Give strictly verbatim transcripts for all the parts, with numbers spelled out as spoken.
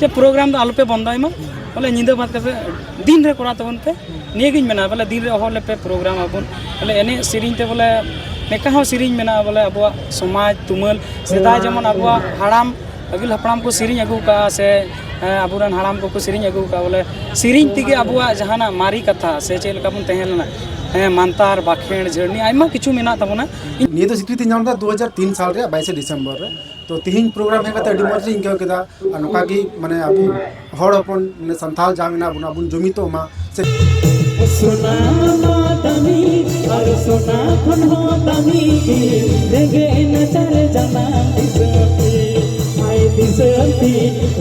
Programme ᱫᱚ ᱟᱞᱚᱯᱮ ᱵᱚᱱᱫᱚᱭ ᱢᱟ, ᱵᱚᱞᱮ ᱧᱤᱫᱟᱹ ᱵᱟᱫ ᱠᱟᱛᱮ ᱫᱤᱱ ᱨᱮ ᱠᱚᱨᱟᱣ ᱛᱟᱵᱚᱱ ᱯᱮ᱾ ᱱᱤᱭᱟᱹᱜᱤᱧ ᱢᱮᱱᱟ, ᱵᱚᱞᱮ ᱫᱤᱱ ᱨᱮ ᱚᱦᱚ ᱞᱮᱯᱮ ᱯᱨᱳᱜᱨᱟᱢ ᱟᱵᱚᱱ, ᱵᱚᱞᱮ ᱮᱱᱮᱡ ᱥᱮᱨᱮᱧ ᱛᱮ ᱵᱚᱞᱮ ᱱᱮᱠᱟ ᱦᱚᱸ ᱥᱮᱨᱮᱧ ᱢᱮᱱᱟᱜᱼᱟ, ᱵᱚᱞᱮ ᱟᱵᱚᱣᱟᱜ ᱥᱚᱢᱟᱡᱽ ᱛᱩᱢᱟᱹᱞ, ᱥᱮᱫᱟᱭ ᱡᱮᱢᱚᱱ ᱟᱵᱚᱣᱟᱜ ᱦᱟᱲᱟᱢ, ᱟᱹᱜᱤᱞ ᱦᱟᱯᱲᱟᱢ ᱠᱚ ᱥᱮᱨᱮᱧ ᱟᱹᱜᱩ ᱠᱟᱜᱼᱟ, ᱥᱮ ᱮᱸ, ᱟᱵᱚᱨᱮᱱ ᱦᱟᱲᱟᱢ ᱠᱚᱠᱚ ᱥᱮᱨᱮᱧ ᱟᱹᱜᱩ ᱠᱟᱜᱼᱟ, ᱵᱚᱞᱮ ᱥᱮᱨᱮᱧ ᱛᱮᱜᱮ ᱟᱵᱚᱣᱟᱜ ᱡᱟᱦᱟᱱᱟᱜ ᱢᱟᱨᱮ ᱠᱟᱛᱷᱟ ᱥᱮ ᱪᱮᱫ ᱞᱮᱠᱟ ᱵᱚᱱ ᱛᱟᱦᱮᱸ ᱞᱮᱱᱟ, ᱮᱸ, ᱢᱟᱱᱛᱟᱨ, ᱵᱟᱠᱷᱮᱲ, ᱡᱷᱟᱹᱨᱱᱤ, ᱟᱭᱢᱟ ᱠᱤᱪᱷᱩ ᱢᱮᱱᱟᱜ ᱛᱟᱵᱚᱱᱟ᱾ ᱱᱤᱭᱟᱹ ᱫᱚ ᱥᱤᱠᱨᱤᱛᱤ ᱧᱟᱢ ᱞᱮᱫᱟ ᱫᱩ ᱦᱟᱡᱟᱨ ᱛᱤᱱ ᱥᱟᱞ ᱨᱮᱭᱟᱜ ᱵᱟᱭᱤᱥᱮ ᱰᱤᱥᱮᱢᱵᱚᱨ ᱨᱮ᱾ ᱛᱚ ᱛᱤᱦᱤᱧ ᱯᱨᱳᱜᱨᱟᱢ ᱦᱮᱡ ᱠᱟᱛᱮ ᱟᱹᱰᱤ ᱢᱚᱡᱽ ᱞᱤᱧ ᱟᱹᱭᱠᱟᱹᱣ ᱠᱮᱫᱟ᱾ ᱟᱨ ᱱᱚᱝᱠᱟ ᱜᱮ ᱢᱟᱱᱮ ᱟᱵᱚ ᱦᱚᱲ ᱦᱚᱯᱚᱱ, ᱢᱟᱱᱮ ᱥᱟᱱᱛᱟᱲ ᱡᱟ ᱢᱮᱱᱟᱜ ᱵᱚᱱᱟ, ᱵᱚᱱ ᱡᱩᱢᱤᱫᱚᱜ ᱢᱟ᱾ ᱥᱮ ᱥᱚᱱᱟ ᱢᱟ ᱫᱟᱢᱤ ᱟᱨ ᱥᱚᱱᱟ ᱠᱷᱚᱱ ᱦᱚᱸ ᱫᱟᱢᱤ ᱜᱮ, ᱨᱮᱸᱜᱮᱡ ᱱᱟᱪᱟᱨ ᱡᱟᱱᱟᱢ ᱫᱤᱥᱚᱢ ᱛᱮ, ᱟᱭ ᱫᱤᱥᱚᱢ ᱛᱮ,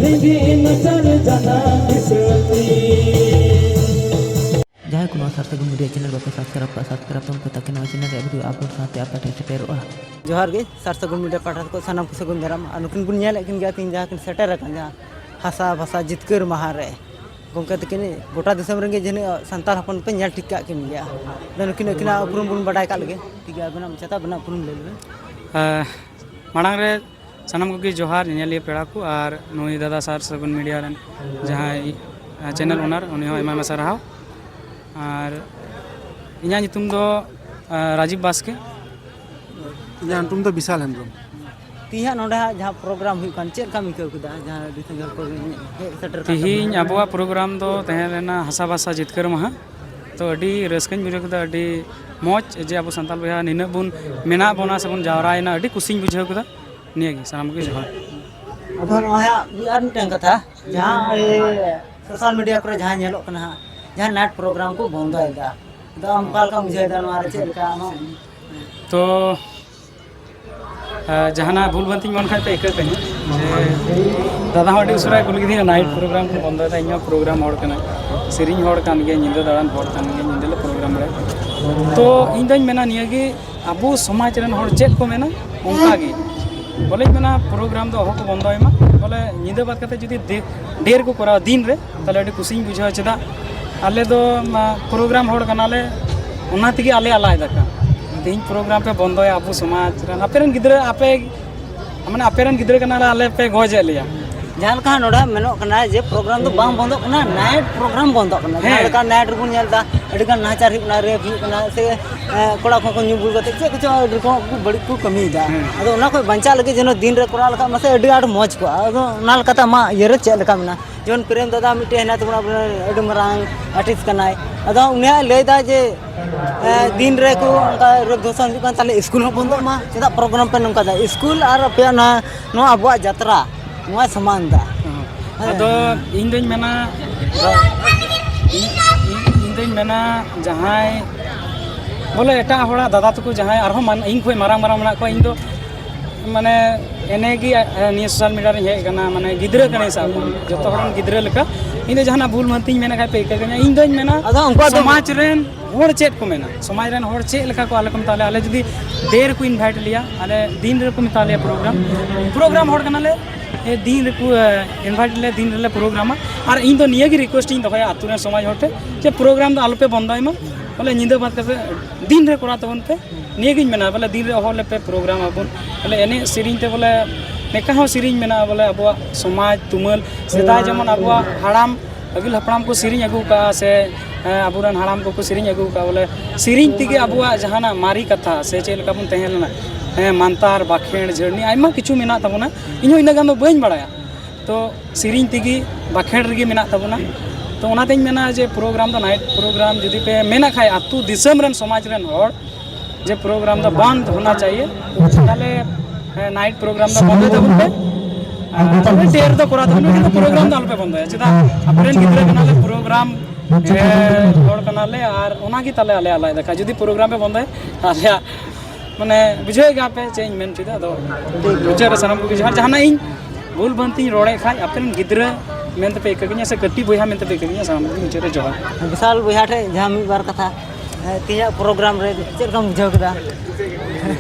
ᱨᱮᱸᱜᱮᱡ ᱱᱟᱪᱟᱨ ᱡᱟᱱᱟᱢ ᱫᱤᱥᱚᱢ ᱛᱮ᱾ ᱡᱟᱦᱟᱸᱭ ᱠᱚ ᱱᱚᱣᱟ ᱥᱟᱨ ᱥᱟᱹᱜᱩᱱ ᱢᱤᱰᱤᱭᱟ ᱪᱮᱱᱮᱞ ᱵᱟᱯᱮ ᱥᱟᱵᱥᱠᱨᱟᱭᱤᱵ ᱠᱟᱜᱼᱟ, ᱥᱟᱵᱥᱠᱨᱟᱭᱤᱵ ᱛᱟᱵᱚᱱ ᱯᱮ, ᱛᱟᱠᱤ ᱱᱚᱣᱟ ᱪᱮᱱᱮᱞ ᱨᱮ ᱵᱷᱤᱰᱤᱭᱳ ᱟᱯᱞᱳᱰ ᱥᱟᱶᱛᱮ ᱟᱯᱮ ᱴᱷᱮᱱ ᱥᱮᱴᱮᱨᱚᱜᱼᱟ᱾ ᱡᱚᱦᱟᱨ ᱜᱮ ᱥᱟᱨ ᱥᱟᱹᱜᱩᱱ ᱢᱤᱰᱤᱭᱟ ᱯᱟᱦᱴᱟ ᱠᱷᱚᱱ ᱥᱟᱱᱟᱢ ᱠᱚ ᱥᱟᱹᱜᱩᱱ ᱫᱟᱨᱟᱢ᱾ ᱟᱨ ᱱᱩᱠᱤᱱ ᱵᱚᱱ ᱧᱮᱞᱮᱫ ᱠᱤᱱ ᱜᱮᱭᱟ, ᱛᱤᱦᱤᱧ ᱡᱟᱦᱟᱸ ᱠᱤᱱ ᱥᱮᱴᱮᱨ ᱟᱠᱟᱱ, ᱡᱟᱦᱟᱸ ᱦᱟᱥᱟ ᱵᱷᱟᱥᱟ ᱡᱤᱛᱠᱟᱹᱨ ᱢᱟᱦᱟ ᱨᱮ, ᱜᱚᱢᱠᱮ ᱛᱟᱹᱠᱤᱱ ᱜᱚᱴᱟ ᱫᱤᱥᱚᱢ ᱨᱮᱱ ᱜᱮ ᱡᱟᱹᱱᱤᱡ ᱥᱟᱱᱛᱟᱲ ᱦᱚᱯᱚᱱ ᱯᱮ ᱧᱮᱞ ᱴᱷᱤᱠ ᱠᱟᱜ ᱠᱤᱱ ᱜᱮᱭᱟ᱾ ᱟᱫᱚ ᱱᱩᱠᱤᱱ ᱟᱹᱠᱤᱱᱟᱜ ᱩᱯᱨᱩᱢ ᱵᱚᱱ ᱵᱟᱰᱟᱭ ᱠᱟᱜ ᱞᱮᱜᱮ᱾ ᱴᱷᱤᱠ ᱜᱮᱭᱟ, ᱟᱵᱮᱱᱟᱜ ᱢᱚᱪᱟᱛᱮ ᱟᱵᱮᱱᱟᱜ ᱩᱯᱨᱩᱢ ᱞᱟᱹᱭ ᱞᱮᱵᱮᱱ᱾ ᱟᱸ, ᱢᱟᱲᱟᱝ ᱨᱮ ᱥᱟᱱᱟᱢ ᱠᱚᱜᱮ ᱡᱚᱦᱟᱨ, ᱧᱮᱧᱮᱞᱤᱭᱟᱹ ᱯᱮᱲᱟ ᱠᱚ, ᱟᱨ ᱱᱩᱭ ᱫᱟᱫᱟ ᱥᱟᱨ ᱥᱟᱹᱜᱩᱱ ᱢᱤᱰᱤᱭᱟ ᱨᱮᱱ ᱡᱟᱦᱟᱸᱭ, ᱟᱸ, ᱪᱮᱱᱮᱞ ᱳᱱᱟᱨ, ᱩᱱᱤ ᱦᱚᱸ ᱟᱭᱢᱟ ᱟᱭᱢᱟ ᱥᱟᱨᱦᱟᱣ᱾ ᱟᱨ ᱤᱧᱟᱹᱜ ᱧᱩᱛᱩᱢ ᱫᱚ, ᱟᱸ, ᱨᱟᱡᱤᱵ ᱵᱟᱥᱠᱮ᱾ ᱤᱧᱟᱹᱜ ᱧᱩᱛᱩᱢ ᱫᱚ ᱵᱤᱥᱟᱞ ᱦᱮᱢᱵᱨᱚᱢ᱾ ᱛᱮᱦᱮᱧ ᱦᱟᱸᱜ ᱱᱚᱰᱮ ᱦᱟᱸᱜ ᱡᱟᱦᱟᱸ ᱯᱨᱳᱜᱨᱟᱢ ᱦᱩᱭᱩᱜ ᱠᱟᱱ, ᱪᱮᱫ ᱞᱮᱠᱟᱢ ᱟᱹᱭᱠᱟᱹᱣ ᱠᱮᱫᱟ? ᱡᱟᱦᱟᱸ ᱟᱹᱰᱤ ᱥᱟᱸᱜᱮ ᱦᱚᱲ ᱠᱚ ᱦᱮᱡ ᱥᱮᱴᱮᱨ ᱠᱟᱱ ᱛᱟᱵᱚᱱᱟ᱾ ᱛᱮᱦᱮᱧ ᱟᱵᱚᱣᱟᱜ ᱯᱨᱳᱜᱨᱟᱢ ᱫᱚ ᱛᱟᱦᱮᱸ ᱞᱮᱱᱟ ᱦᱟᱥᱟ ᱵᱷᱟᱥᱟ ᱡᱤᱛᱠᱟᱹᱨ ᱢᱟᱦᱟ᱾ ᱛᱚ ᱟᱹᱰᱤ ᱨᱟᱹᱥᱠᱟᱹᱧ ᱵᱩᱡᱷᱟᱹᱣ ᱠᱮᱫᱟ, ᱟᱹᱰᱤ ᱢᱚᱡᱽ ᱡᱮ ᱟᱵᱚ ᱥᱟᱱᱛᱟᱲ ᱵᱚᱭᱦᱟ ᱱᱤᱱᱟᱹᱜ ᱵᱚᱱ ᱢᱮᱱᱟᱜ ᱵᱚᱱᱟ ᱥᱮᱵᱚᱱ ᱡᱟᱣᱨᱟᱭᱮᱱᱟ, ᱟᱹᱰᱤ ᱠᱩᱥᱤᱧ ᱵᱩᱡᱷᱟᱹᱣ ᱠᱮᱫᱟ᱾ ᱱᱤᱭᱟᱹᱜᱮ, ᱥᱟᱱᱟᱢ ᱠᱚᱜᱮ ᱡᱚᱦᱟᱨ᱾ ᱟᱫᱚ ᱱᱚᱜᱼᱚᱭ ᱦᱟᱸᱜ ᱢᱤᱫ ᱟᱨ ᱢᱤᱫᱴᱟᱝ ᱠᱟᱛᱷᱟ, ᱡᱟᱦᱟᱸ ᱥᱳᱥᱟᱞ ᱢᱤᱰᱤᱭᱟ ᱠᱚᱨᱮ ᱡᱟᱦᱟᱸ ᱧᱮᱞᱚᱜ ᱠᱟᱱᱟ ᱦᱟᱸᱜ, ᱡᱟᱦᱟᱸ ᱱᱟᱭᱤᱴ ᱯᱨᱳᱜᱨᱟᱢ ᱠᱚ ᱵᱚᱱᱫᱚᱭᱮᱫᱟ, ᱟᱫᱚ ᱟᱢ ᱚᱠᱟ ᱞᱮᱠᱟᱢ ᱵᱩᱡᱷᱟᱹᱣᱮᱫᱟ ᱱᱚᱣᱟ ᱨᱮ, ᱪᱮᱫ ᱞᱮᱠᱟ ᱟᱢᱟᱜ? ᱛᱚ ᱟᱨ ᱡᱟᱦᱟᱱᱟᱜ ᱵᱷᱩᱞ ᱵᱷᱟᱱᱛᱤᱧ ᱢᱮᱱ ᱠᱷᱟᱡ ᱯᱮ ᱤᱠᱟᱹ ᱠᱟᱹᱧᱟ, ᱡᱮ ᱫᱟᱫᱟ ᱦᱚᱸ ᱟᱹᱰᱤ ᱩᱥᱟᱹᱨᱟᱭ ᱠᱩᱞᱤ ᱠᱤᱫᱤᱧᱟ, ᱱᱟᱭᱤᱴ ᱯᱨᱳᱜᱨᱟᱢ ᱠᱚ ᱵᱚᱱᱫᱚᱭᱮᱫᱟ᱾ ᱤᱧ ᱦᱚᱸ ᱯᱨᱳᱜᱨᱟᱢ ᱦᱚᱲ ᱠᱟᱱᱟ, ᱥᱮᱨᱮᱧ ᱦᱚᱲ ᱠᱟᱱ ᱜᱮᱭᱟ, ᱧᱤᱫᱟᱹ ᱫᱟᱬᱟᱱ ᱦᱚᱲ ᱠᱟᱱ ᱜᱮᱭᱟ, ᱧᱤᱫᱟᱹ ᱞᱮ ᱯᱨᱳᱜᱨᱟᱢ ᱵᱟᱲᱟᱭᱟ᱾ ᱛᱚ ᱤᱧ ᱫᱚᱧ ᱢᱮᱱᱟ ᱱᱤᱭᱟᱹ ᱜᱮ, ᱟᱵᱚ ᱥᱚᱢᱟᱡᱽ ᱨᱮᱱ ᱦᱚᱲ ᱪᱮᱫ ᱠᱚ ᱢᱮᱱᱟ ᱚᱱᱠᱟ ᱜᱮ, ᱵᱚᱞᱮᱧ ᱢᱮᱱᱟ ᱯᱨᱳᱜᱨᱟᱢ ᱫᱚ ᱚᱦᱚ ᱠᱚ ᱵᱚᱱᱫᱚᱭ ᱢᱟ, ᱵᱚᱞᱮ ᱧᱤᱫᱟᱹ ᱵᱟᱫ ᱠᱟᱛᱮ ᱡᱩᱫᱤ ᱰᱷᱮ-, ᱰᱷᱮᱨ ᱠᱚ ᱠᱚᱨᱟᱣᱟ ᱫᱤᱱ ᱨᱮ, ᱛᱟᱦᱚᱞᱮ ᱟᱹᱰᱤ ᱠᱩᱥᱤᱧ ᱵᱩᱡᱷᱟᱹᱣᱟ᱾ ᱪᱮᱫᱟᱜ ᱟᱞᱮ ᱫᱚ, ᱢᱟ, ᱯᱨᱳᱜᱨᱟᱢ ᱦᱚᱲ ᱠᱟᱱᱟᱞᱮ, ᱚᱱᱟ ᱛᱮᱜᱮ ᱟᱞᱮᱭᱟᱜ ᱞᱟᱡ ᱫᱟᱠᱟ᱾ ᱛᱮᱦᱮᱧ ᱯᱨᱳᱜᱨᱟᱢ ᱯᱮ ᱵᱚᱱᱫᱚᱭᱟ, ᱟᱵᱚ ᱥᱚᱢᱟᱡᱽ ᱨᱮᱱ, ᱟᱯᱮ ᱨᱮᱱ ᱜᱤᱫᱽᱨᱟᱹ, ᱟᱯᱮ, ᱢᱟᱱᱮ, ᱟᱯᱮ ᱨᱮᱱ ᱜᱤᱫᱽᱨᱟᱹ ᱠᱟᱱᱟᱞᱮ, ᱟᱞᱮ ᱯᱮ ᱜᱚᱡᱮᱫ ᱞᱮᱭᱟ᱾ ᱡᱟᱦᱟᱸ ᱞᱮᱠᱟ ᱱᱚᱰᱮ ᱢᱮᱱᱚᱜ ᱠᱟᱱᱟ ᱡᱮ ᱯᱨᱳᱜᱨᱟᱢ ᱫᱚ ᱵᱟᱝ ᱵᱚᱱᱫᱚᱜ ᱠᱟᱱᱟ, ᱱᱟᱭᱤᱴ ᱯᱨᱳᱜᱨᱟᱢ ᱵᱚᱱᱫᱚᱜ ᱠᱟᱱᱟ᱾ ᱦᱮᱸ᱾ ᱡᱟᱦᱟᱸ ᱞᱮᱠᱟ ᱱᱟᱭᱤᱴ ᱨᱮᱵᱚᱱ ᱧᱮᱞ ᱮᱫᱟ, ᱟᱹᱰᱤ ᱜᱟᱱ ᱱᱟᱦᱟᱪᱟᱨ ᱦᱩᱭᱩᱜ ᱠᱟᱱᱟ, ᱨᱮᱯ ᱦᱩᱭᱩᱜ ᱠᱟᱱᱟ, ᱥᱮ ᱮ, ᱠᱚᱲᱟ ᱠᱚᱦᱚᱸ ᱠᱚ ᱧᱩ ᱵᱩᱞ ᱠᱟᱛᱮ ᱪᱮᱫ ᱠᱚᱪᱚᱝ ᱟᱹᱰᱤ ᱨᱚᱠᱚᱢ ᱠᱚ ᱵᱟᱹᱲᱤᱡ ᱠᱚ ᱠᱟᱹᱢᱤᱭᱮᱫᱟ᱾ ᱦᱮᱸ᱾ ᱟᱫᱚ ᱚᱱᱟ ᱠᱷᱚᱱ ᱵᱟᱧᱪᱟᱜ ᱞᱟᱹᱜᱤᱫ ᱡᱮᱱᱚ ᱫᱤᱱ ᱨᱮ ᱠᱚᱨᱟᱣ ᱞᱮᱠᱷᱟᱱ ᱢᱟᱥᱮ ᱟᱹᱰᱤ ᱟᱸᱴ ᱢᱚᱡᱽ ᱠᱚᱜᱼᱟ᱾ ᱟᱫᱚ ᱚᱱᱟ ᱞᱮᱠᱟᱛᱮ ᱟᱢᱟᱜ ᱤᱭᱟᱹ ᱨᱮ ᱪᱮᱫ ᱞᱮᱠᱟ ᱢᱮᱱᱟᱜᱼᱟ? ᱡᱮᱢᱚᱱ ᱯᱨᱮᱢ ᱫᱟᱫᱟ ᱢᱤᱫᱴᱮᱱ ᱦᱮᱱᱟᱭ ᱛᱟᱵᱚᱱᱟ, ᱟᱵᱚ ᱨᱮᱱ ᱟᱹᱰᱤ ᱢᱟᱨᱟᱝ ᱟᱨᱴᱤᱥᱴ ᱠᱟᱱᱟᱭ᱾ ᱟᱫᱚ ᱩᱱᱤᱭᱟᱜ ᱞᱟᱹᱭᱫᱟ ᱡᱮ, ᱮ, ᱫᱤᱱ ᱨᱮᱠᱚ ᱚᱱᱠᱟ ᱨᱮᱯ ᱫᱷᱚᱨᱥᱚᱱ ᱦᱩᱭᱩᱜ ᱠᱟᱱ, ᱛᱟᱦᱞᱮ ᱥᱠᱩᱞ ᱦᱚᱸ ᱵᱚᱱᱫᱚᱜ ᱢᱟ᱾ ᱪᱮᱫᱟᱜ ᱯᱨᱳᱜᱨᱟᱢ ᱯᱮ ᱱᱚᱝᱠᱟᱭᱫᱟ? ᱥᱠᱩᱞ ᱟᱨ ᱟᱯᱮᱭᱟᱜ ᱱᱚᱣᱟ, ᱱᱚᱣᱟ ᱟᱵᱚᱣᱟᱜ ᱡᱟᱛᱨᱟ, ᱱᱚᱣᱟᱭ ᱥᱚᱢᱟᱱ ᱫᱟ᱾ ᱦᱮᱸ᱾ ᱟᱫᱚ ᱤᱧ ᱫᱚᱧ ᱢᱮᱱᱟ, ᱤᱧ, ᱤᱧ, ᱤᱧ ᱫᱚᱧ ᱢᱮᱱᱟ, ᱡᱟᱦᱟᱸᱭ ᱵᱚᱞᱮ ᱮᱴᱟᱜ ᱦᱚᱲᱟᱜ ᱫᱟᱫᱟ ᱛᱟᱠᱚ ᱡᱟᱦᱟᱸᱭ ᱟᱨᱦᱚᱸ ᱢᱟᱱ-, ᱤᱧ ᱠᱷᱚᱱ ᱢᱟᱨᱟᱝ ᱢᱟᱨᱟᱝ ᱢᱮᱱᱟᱜ ᱠᱚᱣᱟ, ᱤᱧ ᱫᱚ ᱢᱟᱱᱮ ᱮᱱᱮ ᱜᱮ, ᱮ, ᱱᱤᱭᱟᱹ ᱥᱳᱥᱟᱞ ᱢᱤᱰᱤᱭᱟ ᱨᱤᱧ ᱦᱮᱡ ᱟᱠᱟᱱᱟ, ᱢᱟᱱᱮ ᱜᱤᱫᱽᱨᱟᱹ ᱠᱟᱹᱱᱟᱹᱧ ᱥᱟᱵ ᱠᱟᱜ ᱢᱮ, ᱡᱚᱛᱚ ᱦᱚᱲ ᱨᱮᱱ ᱜᱤᱫᱽᱨᱟᱹ ᱞᱮᱠᱟ᱾ ᱤᱧ ᱫᱚ ᱡᱟᱦᱟᱱᱟᱜ ᱵᱷᱩᱞ ᱵᱷᱟᱱᱛᱤᱧ ᱢᱮᱱ ᱠᱷᱟᱡ ᱯᱮ ᱤᱠᱟᱹ ᱠᱟᱹᱧᱟ᱾ ᱤᱧ ᱫᱚᱧ ᱢᱮᱱᱟ, ᱟᱫᱚ ᱩᱱᱠᱩᱣᱟᱜ ᱫᱚ ᱥᱚᱢᱟᱡᱽ ᱨᱮᱱ ᱦᱚᱲ ᱪᱮᱫ ᱠᱚ ᱢᱮᱱᱟ, ᱥᱚᱢᱟᱡᱽ ᱨᱮᱱ ᱦᱚᱲ ᱪᱮᱫ ᱞᱮᱠᱟ ᱠᱚ ᱟᱞᱮ ᱠᱚ ᱢᱮᱛᱟ ᱞᱮᱭᱟ, ᱟᱞᱮ ᱡᱩᱫᱤ ᱫᱮ ᱨᱮᱠᱚ ᱤᱱᱵᱷᱟᱭᱤᱴ ᱞᱮᱭᱟ, ᱟᱞᱮ ᱫᱤᱱ ᱨᱮᱠᱚ ᱢᱮᱛᱟ ᱞᱮᱭᱟ ᱯᱨᱳᱜᱨᱟᱢ, ᱯᱨᱳᱜᱨᱟᱢ ᱦᱚᱲ ᱠᱟᱱᱟᱞᱮ, ᱮ, ᱫᱤᱱ ᱨᱮᱠᱚ, ᱮ, ᱤᱱᱵᱷᱟᱭᱤᱴ ᱞᱮ, ᱫᱤᱱ ᱨᱮᱞᱮ ᱯᱨᱳᱜᱨᱟᱢᱟ᱾ ᱟᱨ ᱤᱧ ᱫᱚ ᱱᱤᱭᱟᱹ ᱜᱮ ᱨᱤᱠᱩᱭᱮᱥᱴ ᱤᱧ ᱫᱚᱦᱚᱭᱟ ᱟᱛᱳ ᱨᱮᱱ ᱥᱚᱢᱟᱡᱽ ᱦᱚᱲ ᱴᱷᱮᱱ, ᱡᱮ ᱯᱨᱳᱜᱨᱟᱢ ᱫᱚ ᱟᱞᱚᱯᱮ ᱵᱚᱱᱫᱚᱭ ᱢᱟ, ᱵᱚᱞᱮ ᱧᱤᱫᱟᱹ ᱵᱟᱫ ᱠᱟᱛᱮ ᱫᱤᱱ ᱨᱮ ᱠᱚᱨᱟᱣ ᱛᱟᱵᱚᱱ ᱯᱮ᱾ ᱱᱤᱭᱟᱹ ᱜᱤᱧ ᱢᱮᱱᱟ, ᱵᱚᱞᱮ ᱫᱤᱱ ᱨᱮ ᱦᱚᱦᱚ ᱞᱮᱯᱮ, ᱯᱨᱳᱜᱨᱟᱢ ᱟᱵᱚᱱ, ᱵᱚᱞᱮ ᱮᱱᱮᱡ ᱥᱮᱨᱮᱧ ᱛᱮ, ᱵᱚᱞᱮ ᱱᱮᱠᱟ ᱦᱚᱸ ᱥᱮᱨᱮᱧ ᱢᱮᱱᱟᱜᱼᱟ, ᱵᱚᱞᱮ ᱟᱵᱚᱣᱟᱜ ᱥᱚᱢᱟᱡᱽ ᱛᱩᱢᱟᱹᱞ, ᱥᱮᱫᱟᱭ ᱡᱮᱢᱚᱱ ᱟᱵᱚᱣᱟᱜ ᱦᱟᱲᱟᱢ ᱟᱹᱜᱤᱞ ᱦᱟᱯᱲᱟᱢ ᱠᱚ ᱥᱮᱨᱮᱧ ᱟᱹᱜᱩ ᱠᱟᱜᱼᱟ, ᱥᱮ, ᱮᱸ, ᱟᱵᱚᱨᱮᱱ ᱦᱟᱲᱟᱢ ᱠᱚᱠᱚ ᱥᱮᱨᱮᱧ ᱟᱹᱜᱩ ᱠᱟᱜᱼᱟ, ᱵᱚᱞᱮ ᱥᱮᱨᱮᱧ ᱛᱮᱜᱮ ᱟᱵᱚᱣᱟᱜ ᱡᱟᱦᱟᱱᱟᱜ ᱢᱟᱨᱮ ᱠᱟᱛᱷᱟ ᱥᱮ ᱪᱮᱫ ᱞᱮᱠᱟ ᱵᱚᱱ ᱛᱟᱦᱮᱸ ᱞᱮᱱᱟ, ᱦᱮᱸ, ᱢᱟᱱᱛᱟᱨ, ᱵᱟᱠᱷᱮᱲ, ᱡᱷᱟᱹᱨᱱᱤ, ᱟᱭᱢᱟ ᱠᱤᱪᱷᱩ ᱢᱮᱱᱟᱜ ᱛᱟᱵᱚᱱᱟ᱾ ᱤᱧᱦᱚᱸ ᱤᱱᱟᱹᱜ ᱜᱟᱱ ᱫᱚ ᱵᱟᱹᱧ ᱵᱟᱲᱟᱭᱟ᱾ ᱛᱚ ᱥᱮᱨᱮᱧ ᱛᱮᱜᱮ, ᱵᱟᱠᱷᱮᱲ ᱨᱮᱜᱮ ᱢᱮᱱᱟᱜ ᱛᱟᱵᱚᱱᱟ᱾ ᱛᱚ ᱚᱱᱟᱛᱤᱧ ᱢᱮᱱᱟ ᱡᱮ ᱯᱨᱳᱜᱨᱟᱢ ᱫᱚ, ᱱᱟᱭᱤᱴ ᱯᱨᱳᱜᱨᱟᱢ ᱡᱩᱫᱤ ᱯᱮ ᱢᱮᱱᱟ ᱠᱷᱟᱡ, ᱟᱹᱛᱩ ᱫᱤᱥᱚᱢ ᱨᱮᱱ ᱥᱚᱢᱟᱡᱽ ᱨᱮᱱ ᱦᱚᱲ, ᱡᱮ ᱯᱨᱳᱜᱨᱟᱢ ᱫᱚ ᱵᱚᱱᱫ ᱦᱳᱱᱟ ᱪᱟᱦᱤᱭᱮ, ᱛᱟᱦᱞᱮ, ᱦᱮᱸ, ᱱᱟᱭᱤᱴ ᱯᱨᱳᱜᱨᱟᱢ ᱫᱚ ᱵᱚᱱᱫᱚᱭ ᱛᱟᱵᱚᱱ ᱯᱮ᱾ ᱟᱨ ᱰᱷᱮᱨ ᱫᱚ ᱠᱚᱨᱟᱣ ᱛᱟᱵᱚᱱ ᱯᱮ, ᱠᱤᱱᱛᱩ ᱯᱨᱳᱜᱨᱟᱢ ᱫᱚ ᱟᱞᱚᱯᱮ ᱵᱚᱱᱫᱚᱭᱟ᱾ ᱪᱮᱫᱟᱜ? ᱟᱯᱮᱨᱮᱱ ᱜᱤᱫᱽᱨᱟᱹ ᱠᱟᱱᱟᱞᱮ, ᱯᱨᱳᱜᱨᱟᱢ, ᱦᱮᱸ, ᱦᱚᱲ ᱠᱟᱱᱟᱞᱮ, ᱟᱨ ᱚᱱᱟᱜᱮ ᱛᱟᱞᱮ ᱟᱞᱮᱭᱟᱜ ᱞᱟᱡ ᱫᱟᱠᱟ᱾ ᱡᱩᱫᱤ ᱯᱨᱳᱜᱨᱟᱢ ᱯᱮ ᱵᱚᱱᱫᱚᱭᱟ, ᱟᱞᱮᱭᱟᱜ, ᱢᱟᱱᱮ, ᱵᱩᱡᱷᱟᱹᱣᱮᱫ ᱜᱮᱭᱟ ᱯᱮ ᱪᱮᱫ ᱤᱧ ᱢᱮᱱ ᱦᱚᱪᱚᱭᱮᱫᱟ᱾ ᱟᱫᱚ ᱢᱩᱪᱟᱹᱫ ᱨᱮ ᱥᱟᱱᱟᱢ ᱠᱚᱜᱮ ᱡᱚᱦᱟᱨ᱾ ᱡᱟᱦᱟᱱᱟᱜ ᱤᱧ ᱵᱷᱩᱞ ᱵᱷᱟᱱᱛᱤᱧ ᱨᱚᱲᱮᱫ ᱠᱷᱟᱡ, ᱟᱯᱮᱨᱮᱱ ᱜᱤᱫᱽᱨᱟᱹ ᱢᱮᱱᱛᱮᱯᱮ ᱤᱠᱟᱹ ᱠᱤᱧᱟ ᱥᱮ ᱠᱟᱹᱴᱤᱡ ᱵᱚᱭᱦᱟ ᱢᱮᱱᱛᱮᱯᱮ ᱤᱠᱟᱹ ᱠᱤᱧᱟ, ᱥᱟᱱᱟᱢ ᱠᱚᱜᱮ ᱢᱩᱪᱟᱹᱫ ᱨᱮ ᱡᱚᱦᱟᱨ᱾ ᱵᱤᱥᱟᱞ ᱵᱚᱭᱦᱟ ᱴᱷᱮᱱ ᱡᱟᱦᱟᱸ ᱢᱤᱫ ᱵᱟᱨ ᱠᱟᱛᱷᱟ, ᱮ, ᱛᱮᱦᱮᱧᱟᱜ ᱯᱨᱳᱜᱨᱟᱢ ᱨᱮ ᱪᱮᱫ ᱞᱮᱠᱟᱢ ᱵᱩᱡᱷᱟᱹᱣ ᱠᱮᱫᱟ?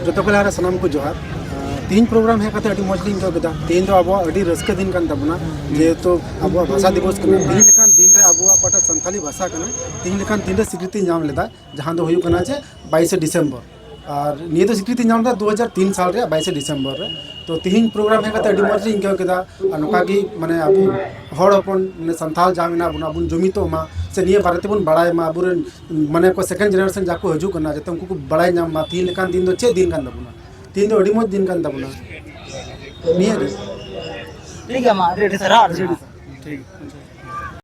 ᱡᱚᱛᱚ ᱠᱷᱚᱱ ᱞᱟᱦᱟ ᱨᱮ ᱥᱟᱱᱟᱢ ᱠᱚ ᱡᱚᱦᱟᱨ᱾ ᱛᱮᱦᱮᱧ ᱯᱨᱳᱜᱨᱟᱢ ᱦᱮᱡ ᱠᱟᱛᱮ ᱟᱹᱰᱤ ᱢᱚᱡᱽ ᱞᱤᱧ ᱟᱹᱭᱠᱟᱹᱣ ᱠᱮᱫᱟ᱾ ᱛᱮᱦᱮᱧ ᱫᱚ ᱟᱵᱚᱣᱟᱜ ᱟᱹᱰᱤ ᱨᱟᱹᱥᱠᱟᱹ ᱫᱤᱱ ᱠᱟᱱ ᱛᱟᱵᱚᱱᱟ, ᱡᱮᱦᱮᱛᱩ ᱟᱵᱚᱣᱟᱜ ᱵᱷᱟᱥᱟ ᱫᱤᱵᱚᱥ ᱠᱟᱱᱟ᱾ ᱛᱮᱦᱮᱧ ᱞᱮᱠᱟᱱ ᱫᱤᱱ ᱨᱮ ᱟᱵᱚᱣᱟᱜ ᱚᱠᱟᱴᱟᱜ ᱥᱟᱱᱛᱟᱞᱤ ᱵᱷᱟᱥᱟ ᱠᱟᱱᱟ, ᱛᱮᱦᱮᱧ ᱞᱮᱠᱟᱱ ᱫᱤᱱ ᱨᱮ ᱥᱤᱠᱨᱤᱛᱤ ᱧᱟᱢ ᱞᱮᱫᱟ, ᱡᱟᱦᱟᱸ ᱫᱚ ᱦᱩᱭᱩᱜ ᱠᱟᱱᱟ ᱡᱮ ᱵᱟᱭᱤᱥᱮ ᱰᱤᱥᱮᱢᱵᱚᱨ᱾ ᱟᱨ ᱱᱤᱭᱟᱹ ᱫᱚ ᱥᱤᱠᱨᱤᱛᱤ ᱧᱟᱢ ᱞᱮᱫᱟ ᱫᱩ ᱦᱟᱡᱟᱨ ᱛᱤᱱ ᱥᱟᱞ ᱨᱮᱭᱟᱜ ᱵᱟᱭᱤᱥᱮ ᱰᱤᱥᱮᱢᱵᱚᱨ ᱨᱮ᱾ ᱛᱚ ᱛᱤᱦᱤᱧ ᱯᱨᱳᱜᱨᱟᱢ ᱦᱮᱡ ᱠᱟᱛᱮ ᱟᱹᱰᱤ ᱢᱚᱡᱽ ᱞᱤᱧ ᱟᱹᱭᱠᱟᱹᱣ ᱠᱮᱫᱟ᱾ ᱟᱨ ᱱᱚᱝᱠᱟ ᱜᱮ ᱢᱟᱱᱮ ᱟᱵᱚ ᱦᱚᱲ ᱦᱚᱯᱚᱱ ᱢᱟᱱᱮ ᱥᱟᱱᱛᱟᱲ ᱡᱟ ᱢᱮᱱᱟᱜ ᱵᱚᱱᱟ, ᱵᱚᱱ ᱡᱩᱢᱤᱫᱚᱜ ᱢᱟ, ᱥᱮ ᱱᱤᱭᱟᱹ ᱵᱟᱨᱮ ᱛᱮᱵᱚᱱ ᱵᱟᱲᱟᱭ ᱢᱟ, ᱟᱵᱚᱨᱮᱱ ᱢᱟᱱᱮ ᱠᱚ ᱥᱮᱠᱮᱱᱰ ᱡᱮᱱᱟᱨᱮᱥᱚᱱ ᱡᱟ ᱠᱚ ᱦᱤᱡᱩᱜ ᱠᱟᱱᱟ, ᱡᱟᱛᱮ ᱩᱱᱠᱩ ᱠᱚ ᱵᱟᱲᱟᱭ ᱧᱟᱢ ᱢᱟ ᱛᱤᱦᱤᱧ ᱞᱮᱠᱟᱱ ᱫᱤᱱ ᱫᱚ ᱪᱮᱫ ᱫᱤᱱ ᱠᱟᱱ ᱛᱟᱵᱚᱱᱟ᱾ ᱛᱤᱦᱤᱧ ᱫᱚ ᱟᱹᱰᱤ ᱢᱚᱡᱽ ᱫᱤᱱ ᱠᱟᱱ ᱛᱟᱵᱚᱱᱟ᱾ ᱱᱤᱭᱟᱹ ᱜᱮ᱾ ᱴᱷᱤᱠ ᱜᱮᱭᱟ, ᱢᱟ ᱟᱹᱰᱤ ᱟᱹᱰᱤ ᱥᱟᱨᱦᱟᱣ, ᱟᱹᱰᱤ ᱟᱹᱰᱤ ᱥᱟᱨᱦᱟᱣ᱾ ᱴᱷᱤᱠ᱾